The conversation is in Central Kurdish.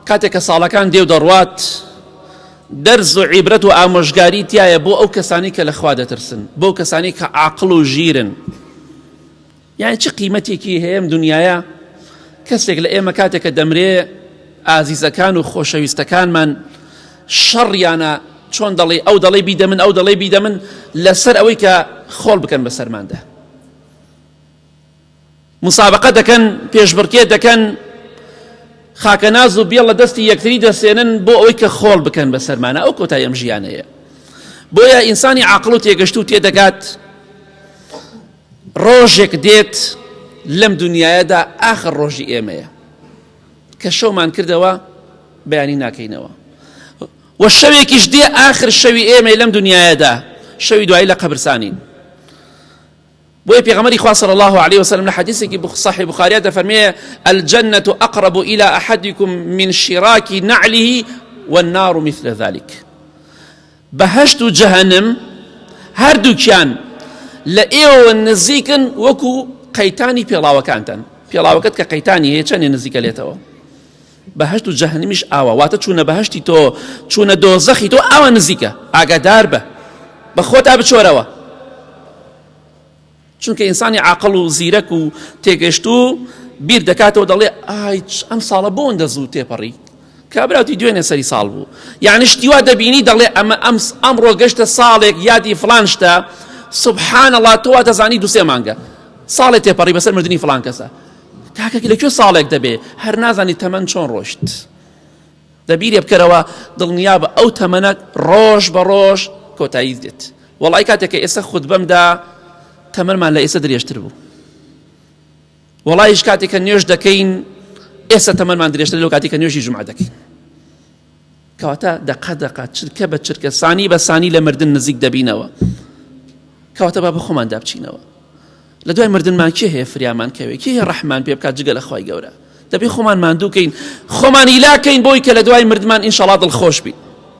کاتێک کە ساڵەکان دێ و دەڕوات دەرز و عیبرەت و ئامۆژگاری تایە بۆ ئەو کەسانی کە لە خوا دەترسن، بۆ کەسانی کە عاقڵ و ژیرن. یعنی چ قیمەتێکی هەیە ئەم دنیاە؟ کەسێک لە ئێمە کاتێک کە دەمرێ ئازیزەکان و خۆشەویستەکانمان شەڕیانە چۆن دەڵێ ئەو دەڵێ بیدە من ئەو دەڵێ بیدە من لەسەر ئەوەی کە خۆڵ بکەن بەسەرماندا. مسابقە دەکەن، پێشبڕکێ دەکەن، خاکەناز و بێڵ لە دەستی یەکتری دەسێنن بۆ ئەوەی کە خۆڵ بکەن بەسەرمانە. ئەو کۆتای ئەم ژیانەیە. بۆیە ئینسانی عاقڵ و تێگەشتوو تێدەگات ڕۆژێک دێت لەم دنیایەدا ئاخر ڕۆژی ئێمەیە کە شەومان کردەوە بەیانی ناکەینەوە و شەوێکیش دێ ئاخر شەوی ئێمەی لەم دنیایەدا شەوی دوایی لە قەبرسانین. بۆیە پێغەمبەری خوا صلی الله علیه وسلم لە حەدیثێکی صحیح بخاریدا دەفەرمێ الجنة أقرب إلى أحدكم من شراك نعله والنار مثل ذلك. بەهەشت و جەهەنم هەردووکیان لە ئێوە نزیکن وەکو قەیتانی پێڵاوەکانتان. پێڵاوەکەت کە قەیتانی هەیە چەندێ نزیکە لێتەوە؟ بەهەشت و جەهەنمیش ئاوا، واتە چوونە بەهەشتی تۆ چوونە دۆزەخی تۆ ئاوا نزیکە. ئاگادار بە، بە خۆتا بچۆرەوە، چونکە ئینسانی عاقڵ و زیرەک و تێگەشتوو بیر دەکاتەوە دەڵێ ئای ئەم ساڵە بۆ ئەوەندە زوو تێپەڕی، کابراوتی دوێنێ سەری ساڵ بوو. یعنی شتی وا دەبینی دەڵێ ئەمە ئەم ئەمڕۆ گەشتە ساڵێک یادی فڵان شتە، سبحان الله تۆ وا دەزانی دوو سێ مانگە ساڵێ تێپەڕی بەسەر مردنی فڵان کەسە. کاکە لە کوێ ساڵێک دەبێ هەر نازانی تەمەن چۆن ڕۆشت. دەبیرێ بکەرەوە دڵنیابە ئەو تەمەنە ڕۆژ بە ڕۆژ کۆتایی دێت. وەڵی کاتێک کە ئێستا خوتبەمدا تەمەنمان لە ئێستا درێژتر بوو. وەڵایش کاتێک کە نوێژ دەکەین ئێستا تەمەنمان درێژتر لەو کاتێک کە نوێژی جومعە دەکەین. کەواتە دەقە دەقە چرکە بە چرکە سانی بە سانی لە مردن نزیک دەبینەوە. کەواتە با بە خۆماندا بچینەوە. لە دوای مردنمان کێ هەیە فریامان کەوێ؟ کێ هەیە ڕەحمان پێ بکات جگە لە خوای گەورە؟ دەبێ خۆمان ماندوو کەین، خۆمان هیلاک کەین بۆی کە لە دوای مردمان ئینشەڵا دڵخۆش بین.